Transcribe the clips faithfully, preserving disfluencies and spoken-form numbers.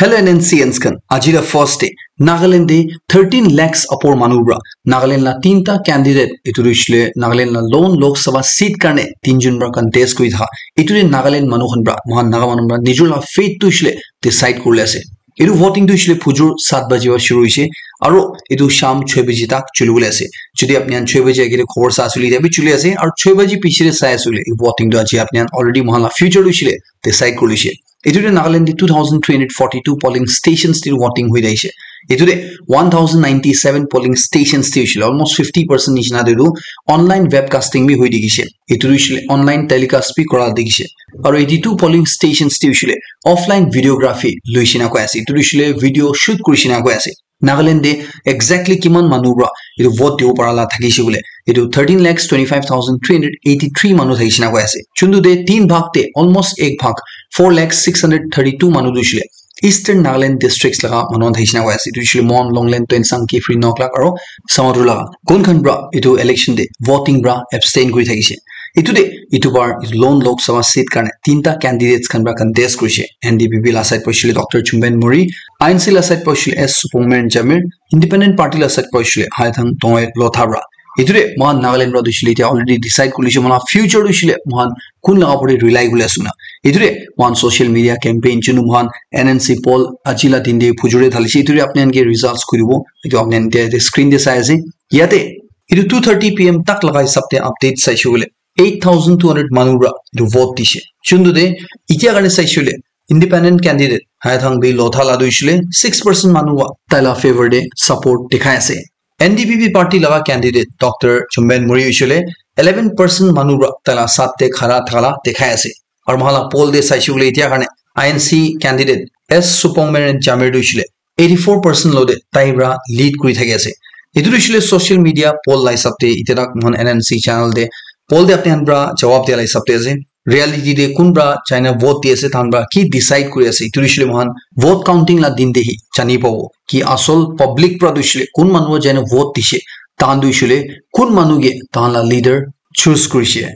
Hello N N C Ans khan, aji la first day. Nagaland te thirteen lakhs apor manu pra Nagaland la tinta candidate, etu tu hoishe le Nagaland la lone Lok Sabha seat karne tinjun pra contest kuri tha. Etu te Nagaland manu khan pra, mohan Naga manu pra nijor la fate tu hoishe le decide kuribole ase. Etu voting tu hoishe le phujur sat baji pra shuru hoishe, aro etu sham choi baji tak chulibole ase. Jodi apni khan choi baji agete khobor sa asile, etia bi chuli ase, aro choi baji piche te sai asile, etu voting tu aji apni khan already mohan la future tu hoishe le decide kuri loishe. Etu te Nagaland te two thousand three hundred forty-two polling stations te voting hoi thakishe. Etu te one thousand ninety-seven polling stations te hoishe le almost fifty percent nishina te tu online webcasting bi hoi thakishe. Etu tu hoishe le online telecast bi kura thakishe. Aro eighty-two polling stations te hoishe le offline videography loishe na koi ase. Etu tu hoishe le video shoot kurishe na koi ase. Nagaland te exactly kiman manu pra etu vote dibo para la thakishe koile, etu thirteen lakhs twenty-five thousand three hundred eighty-three manu thakishe na koi ase. Chundu te tin bhag te almost ek bhag, four lakhs six hundred thirty-two manu tu hoishe le Eastern Nagaland districts laga manu khan thakishe na koi ase. Etu hoishe le Mon, Longlen, Tuensang, Kiphire, Noklak aro Samadu laga. Kun khan pra etu election te voting pra abstain kuri thakishe. Etu te etu bar etu lone Lok Sabha seat karne tinta candidates khan pra contest kurishe. N D P P la side pra hoishe le Doctor Chumben Murry, I N C la side pra hoishe le S Supongmeren Jamir, Independent Party la side pra hoishe le Haithang Tongoi Lotha pra. Etu te mohan Nagaland pra tu hoishe le etia already decide kuri loishe, mohan la future tu hoishe le mohan kun laga upor te rely kuri ase na. Etu te mohan social media campaign chunu mohan N N C poll aji la din te phujur te dhalishe. Etu te apni khan ke results kuribo. Etu apni khan te screen te sai ase. Yate etu two thirty P M tak laga hisab te update saishe koile eight thousand two hundred manu pra etu vote dishe. Chundu te etia karne saishe koile independent candidate Haithang Bey Lotha la tu hoishe le six percent manu pra tai la favor te support dikhai ase. N D P P party laga candidate Doctor Chumben Murry hoishe le eleven percent manu pra tai la sat te khara thaka la dikhai ase. Aro mohan la poll te saishe koile etia karne I N C candidate S Supongmeren Jamir tu hoishe le eighty-four percent lo te tai pra lead kuri thaki ase. Etu tu hoishe le social media poll la hisab te etia tak mohan N N C channel te poll te apni khan pra jawab dia la hisab te ase. Reality te kun pra jaina vote di ase, tahan pra ki decide kuri ase, etu hoishe le mohan vote counting la din te hi jani pabo ki asol public pra tu hoishe le kun manu jaina vote dishe, tahan tu hoishe le kun manu ke tahan la leader choose kurishe.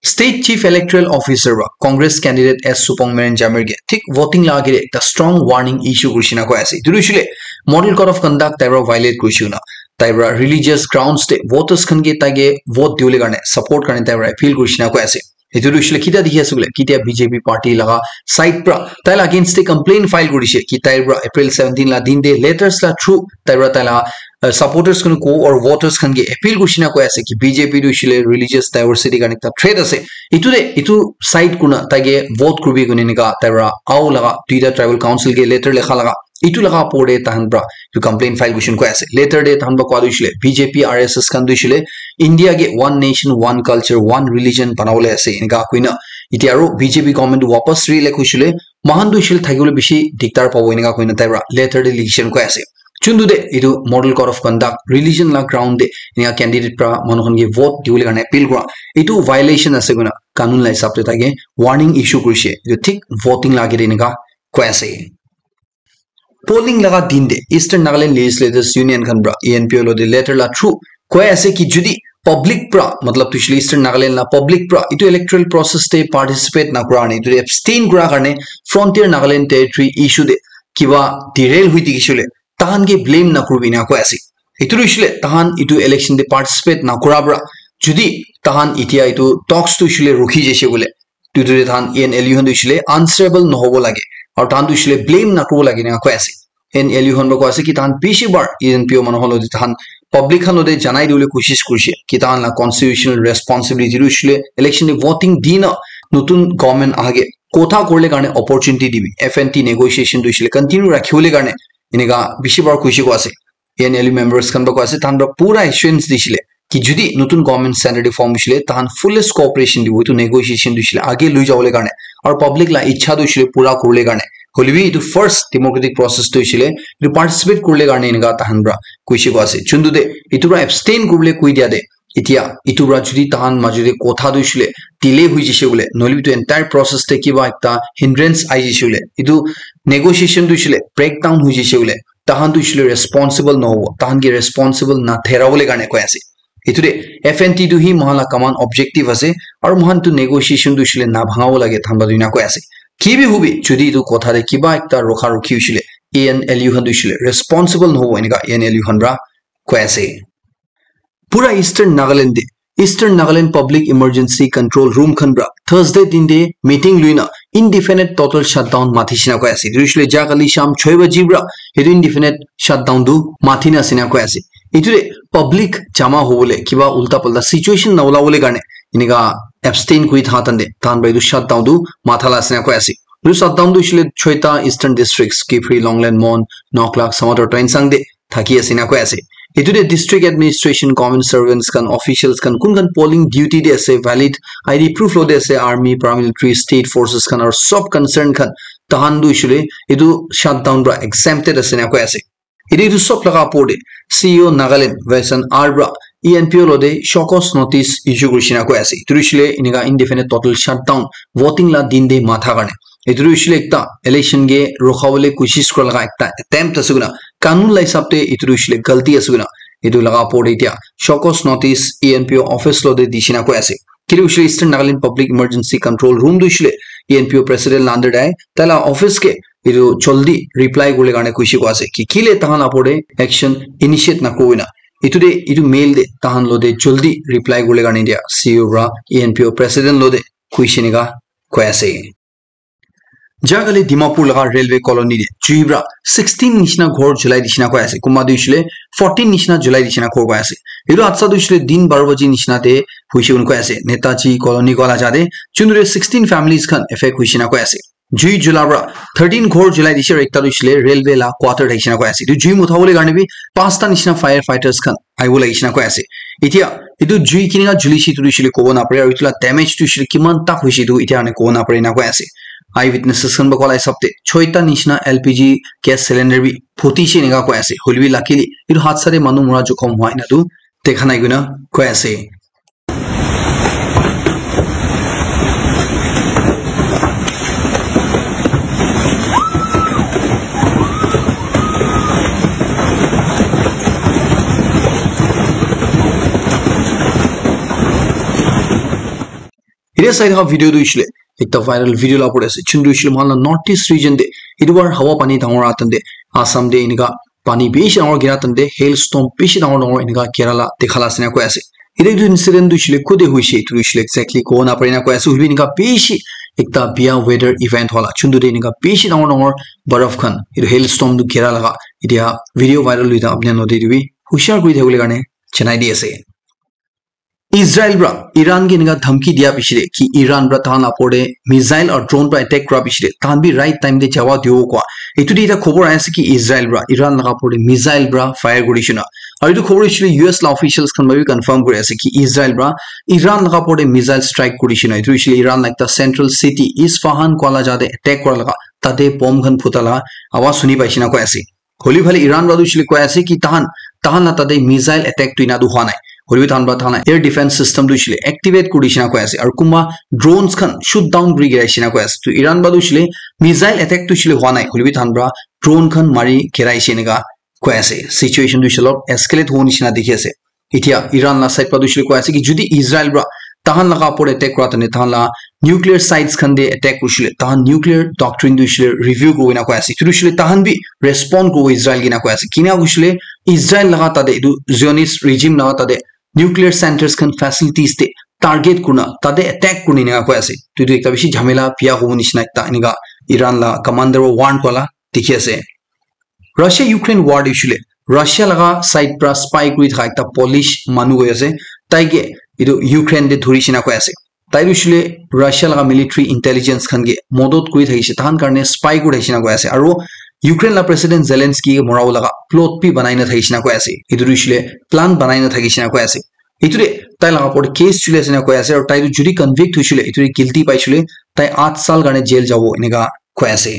State Chief Electoral Officer pra Congress candidate S Supongmeren Jamir ke thik voting la agere ekta strong warning issue kurishe na koi ase. Etu tu hoishe le Model Code of Conduct tai pra violate kurishe na, tai pra religious grounds te voters khan ke tai ke vote dibole karne support karne tai pra appeal kurishe na koi ase. Etu tu hoishe le kitia dikhi ase koile, kitia B J P party laga side pra tai la against te complaint file kurishe ki tai pra April seventeen la din te letters la through tai pra tai la uh, supporters khan ko or voters khan ke appeal kurishe na koi ase ki B J P tu hoishe le religious diversity karne ekta threat ase. Etu te, etu side kurna tai ke vote kuribi koina enika tai pra ao laga duita tribal council ke letter lekha laga, etu laga upor te tahan pra etu complaint file kurishe koi ase. Letter te tahan pra koa tu hoishe le B J P R S S khan tu hoishe le India ke one nation, one culture, one religion banabole ase enika koina. Etia aru B J P government tu wapas re-elect hoishe le mohan tu hoishe le thakibole bishi diktar pabo enika koina tai pra letter te likhise koi ase. Chundu te etu Model Code of Conduct religion la ground te enika candidate pra manu khan ke vote dibole karne appeal kura, etu violation ase koina kanun la hisab te tai ke warning issue kurishe. Etu thik voting la agere enika koi ase. Polling laga din te Eastern Nagaland Legislators Union khan pra E N P O lo te letter la through koi ase ki jodi public pra, matlab tu hoishe le Eastern Nagaland la public pra etu electoral process te participate na kura karne, etu te abstain kura karne Frontier Nagaland Territory issue te kiba derail hoi thakishe le tahan ke blame na kuribi enika koi ase. Etu tu hoishe le tahan etu election te participate na kura pra jodi tahan etia etu talks tu hoishe le rukhi jaise koile, etu tu tahan E N L U khan tu hoishe le answerable nahobo lage, aru tahan tu hoishe le blame na kuribo lage enika koi ase. E N L U khan pra koi ase ki tahan bishi bar E N P O manu khan lo te tahan public khan lo te janai dibole koshish kurishe ki tahan la constitutional responsibility tu hoishe le election te voting di na notun government aha ke kotha kuribole karne opportunity dibi, F N T negotiation tu hoishe le continue rakhibole karne enika bishi bar koishe koi ase. E N L U members khan pra koi ase, tahan pra pura assurance dishe le ki jodi notun government center te form hoishe le tahan fullest cooperation dibo, etu negotiation tu hoishe le age loi jabole karne aru public la ichha tu hoishe le pura kuribole karne. Hoile bi etu first democratic process tu hoishe le etu participate kuribole karne enika tahan pra koishe koi ase. Chundu te etu pra abstain kuribole koi dia te etia etu pra jodi tahan majo te kotha tu hoishe le delay hoi jaise koile, nohoile bi etu entire process te kiba ekta hindrance ahi jaise koile, etu negotiation tu hoishe le breakdown hoi jaise koile, tahan tu hoishe le responsible nahobo, tahan ke responsible na therabole karne koi ase. Etu de F N T tu hi mohan la common objective ase, aru mohan tu negotiation tu hoishe le na bhangabo lage thanba tu ena koi ase. Ki bi hubi, jodi etu kotha de kiba ekta rokha rokhi hoishe le, A N L U khan tu hoishe le responsible nohobo, eneka A N L U khan pra koi ase. Pura Eastern Nagaland de, Eastern Nagaland Public Emergency Control Room khan pra Thursday din de meeting luina indefinite total shutdown mathi shina koi ase. Etu hoishe le ja kali sham choi baji pra etu indefinite shutdown tu mathi na ase na koi ase. Etu de public jama hobole kiba ulta palta situation na ulabole karne eneka abstain kuri tha tande tahan pra etu shutdown tu matha la ase na koi ase. Etu shutdown tu hoishe le choita Eastern Districts, Kiphire, Longleng, Mon, Noklak, Samator, Tuensang de thaki ase na koi ase. Etu de district administration, government servants khan, officials khan, kun khan polling duty de ase, valid I D proof lo de ase, army, paramilitary, state forces khan, aru sob concern khan, tahan tu hoishe le etu shutdown pra exempted ase na koi ase. Etu etu sob laga opor de C E O Nagaland, Vasan R pra E N P O lo de show cause notice issue kuri shina koi ase. Etu hoishe le eneka indefinite total shutdown voting la din de matha karne. Etu tu hoishe le ekta election ke rukha bole koshish kura laga ekta attempt ase koina, kanun la hisab te etu tu hoishe le galti ase koina, etu laga opor te etia show cause notice E N P O office lo te di shina koi ase. Kile hoishe le Eastern Nagaland Public Emergency Control Room tu hoishe le E N P O president la under te tai la office ke etu joldi reply kuri le karne koishe koi ase ki kile tahan la opor te action initiate na kuri na. Etu de etu mail de tahan lo te joldi reply kuri le karne dia C E O pra E N P O president lo te koishe eneka koi ase. Jagali Dimapur laga railway colony de jui pra sixteen nishina ghor julai dishina koi ase. Kunba tu hoishe le fourteen nishina julai dishina ghor koi ase. Etu hadsa tu hoishe le din baro baji nishina de hoishe koina koi ase. Netaji colony koa la jaga de juntu de sixteen families khan affect hoishe na koi ase. Jui jula pra thirteen ghor julai dishe aru ekta tu hoishe le railway la quarter thakishe na koi ase. Etu jui mutha bole karne bi pasta nishina firefighters khan ahibo lagishina koi ase. Etia etu jui kineka julishe etu hoishe le kobo napare aru etu la damage tu hoishe le kiman tak hoishe etu etia karne kobo napare ena koi ase. Eye witnesses khan pra koa la hisab te choita nishina L P G gas cylinder bi phutishe eneka koi ase. Hoile bi luckily etu hadsa te manu mura jokhom hua ena tu dekha nai koina koi ase. Etia sai thaka video tu hoishe le ekta viral video la opor te ase. Juntu hoishe le moikhan la North East region te etu bar hawa pani dangor aha time te Assam te eneka pani bishi dangor gira time te hailstorm bishi dangor dangor eneka gira la dekha la ase na koi ase. Etia etu incident tu hoishe le kute hoishe etu hoishe le exactly kobo napare na koi ase. Hoilebi eneka bishi ekta bia weather event hola juntu te eneka bishi dangor dangor baraf khan etu hailstorm tu gira laga etia video viral hoi thaka apni khan logot te etu bi hushar kuri thakibole karne janai di ase. Israel pra Iran ke eneka dhamki dia piche te ki Iran pra tahan la opor te missile aru drone pra attack kura piche te tahan bi right time te jawab dibo koa. Etu te eta khobor ahi ase ki Israel pra Iran laga opor te missile pra fire kuri shina. Aru etu khobor hoishe le U S la officials khan pra bi confirm kuri ase ki Israel pra Iran laga opor te missile strike kuri shina. Etu hoishe le Iran la ekta central city Isfahan koa la jaga te attack kura laga tate bomb khan phuta la awaz huni pai shina koi ase. Hoile phale Iran pra tu hoishe le koi ase ki tahan, tahan la tate missile attack tu ena tu hua nai. Hoilebi tahan pra tahan la air defense system tu hoishe le activate kuri dishina koi ase. Aru kunba drones khan shoot down kuri girai shina koi ase. Tu Iran pra tu hoishe le missile attack tu hoishe le hua nai. Hoilebi tahan pra drone khan mari girai she eneka koi ase. Situation tu hoishe le olop escalate hobo nishina dikhi ase. Etia Iran la side pra tu hoishe le koi ase ki jodi Israel pra tahan laga opor te attack kura tane tahan la nuclear sites khan te attack kurishe le tahan nuclear doctrine tu hoishe le review kuribo ena koi ase. Etu tu hoishe le tahan bi respond kuribo Israel ke ena koi ase. Kina hoishe le Israel laga tate etu Zionist regime laga tate nuclear centers khan facilities te target kurina tate attack kurina ena koi ase. Tu etu ekta bishi jhamela bia hobo nishina ekta eneka Iran la commander para warn kura la dikhi ase. Russia Ukraine war te hoishe le Russia laga side pra spy kuri thaka ekta Polish manu koi ase, tai ke etu Ukraine te dhuri shina koi ase. Tai tu hoishe le Russia laga military intelligence khan ke modot kuri thakishe, tahan karne spy kuri thakishe na koi ase. Aru Ukraine la President Zelensky ke morabo laga plot bi banai na thakishe na koi ase. Etu tu hoishe le plan banai na thakishe na koi ase. Etu te tai laga opor te case chuli ase na koi ase, aru tai tu jodi convict hoishe le, etu te guilty paishe le, tai aat saal karne jail jabo eneka koi ase.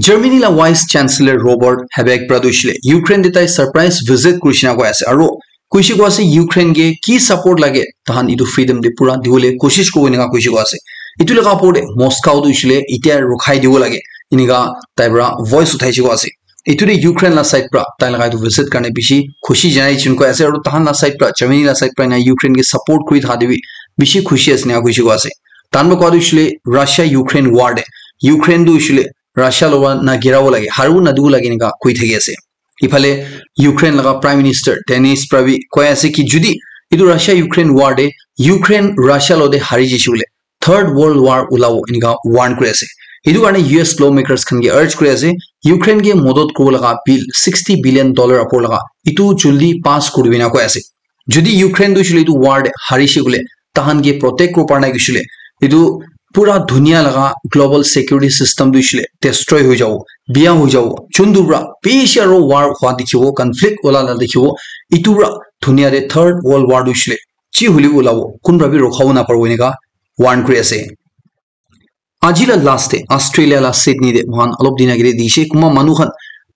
Germany la Vice Chancellor Robert Habeck pra tu hoishe le Ukraine te tai surprise visit kurishe na koi ase, aru koishe koi ase Ukraine ke ki support lage tahan etu freedom te pura dibole koshish kuribo eneka koishe koi ase. Etu laga opor te Moscow tu hoishe le etia rukhai dibo lage eneka tai pra voice uthaishe koi ase. Etu de Ukraine la side pra tai laga etu visit karne bishi khushi janai chun koi ase, aru tahan la side pra, Germany la side pra ena Ukraine ke support kuri thaka de bi bishi khushi ase ena koi ase. Tahan pra koa tu hoishe le Russia Ukraine war de, Ukraine tu hoishe le Russia lowa na girabo lage, haribo na dibo lage eneka koi thaki ase. Iphale Ukraine laga Prime Minister Denys pra bi koi ase ki judi etu Russia Ukraine war de Ukraine Russia lo de hari jishe bole third world war ulabo eneka warn kuri ase. Etu karne U S lawmakers khan ke urge kuri ase Ukraine ke modot kuribo laga bill sixty billion dollar apor laga etu juldi pass kuribi na koi ase. Jodi Ukraine tu hoishe le etu war de harishe koile, tahan ke protect kuribo para nai hoishe le, etu pura dunia laga global security system tu hoishe le destroy hoi jabo, biya hoi jabo. Juntu pura bishi aro war hua dikhibo, conflict ola la dikhibo, etu pura dunia de third world war tu hoishe le chi hoile bi olabo, kun pora bi rokhabo naparibo eneka warn kuri ase. Aji la last te Australia la Sydney te moikhan olop din agete dikhishe, kunba manu khan,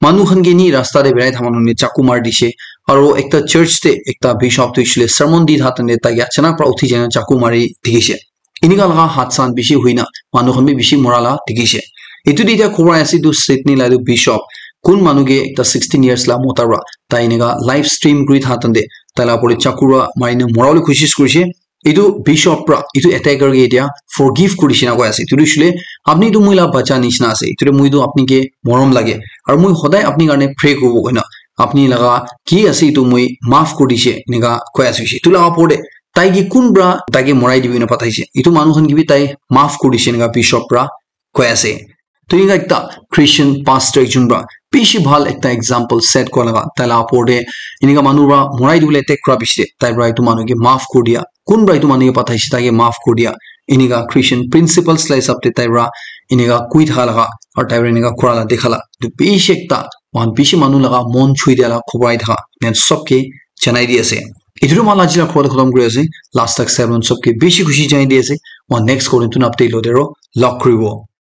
manu khan ke ni rasta te berai thaka manu khan ke chaku mari dishe, aro ekta church te ekta bishop tu hoishe le sermon di thaka time te tai ke achanak para uthi jai na chaku mari dikhishe. Enika laga hadsa khan bishi hoina manu khan bi bishi mora la dikhishe. Etu te etia khobor ahi ase etu Sydney la etu bishop kun manu ke ekta sixteen years la mota para tai enika live stream kuri thaka time te tai la upor te chaku para mari na mora bole koshish kurishe. Etu bishop para etu attacker ke etia forgive kuri dishina koi ase. Etu tu hoishe le, apni tu moi la bacha nishina ase. Etu tu moi tu apni ke morom lage. Aru moi hodai apni karne pray kuribo koina. Apni laga ki ase etu moi maaf kuri dishe, enika koi ase hoishe. Etu laga upor te tai ke kun para tai ke morai dibi na pathaishe. Etu manu khan ke bi tai maaf kuri dishe enika bishop para koi ase. Tu enika ekta Christian pastor ekjon para bishi bhal ekta example set kura laga tai la upor te enika manu para morai dibole attack kura bishi te tai para etu manu ke maaf kuri dia, kun para etu manu ke pathaishe tai ke maaf kuri dia, enika Christian principles la hisab te tai para enika koi thaka laga aru tai para enika kura la dikha la etu bishi ekta moikhan bishi manu laga mon chui dia la khobor ahi thaka enika sob ke janai di ase. Etu tu moikhan la aji la khobor tu khatam kuri ase. Last tak sai mon sob ke bishi khushi janai di ase. Moikhan next khobor tu update lo de ro log kuribo.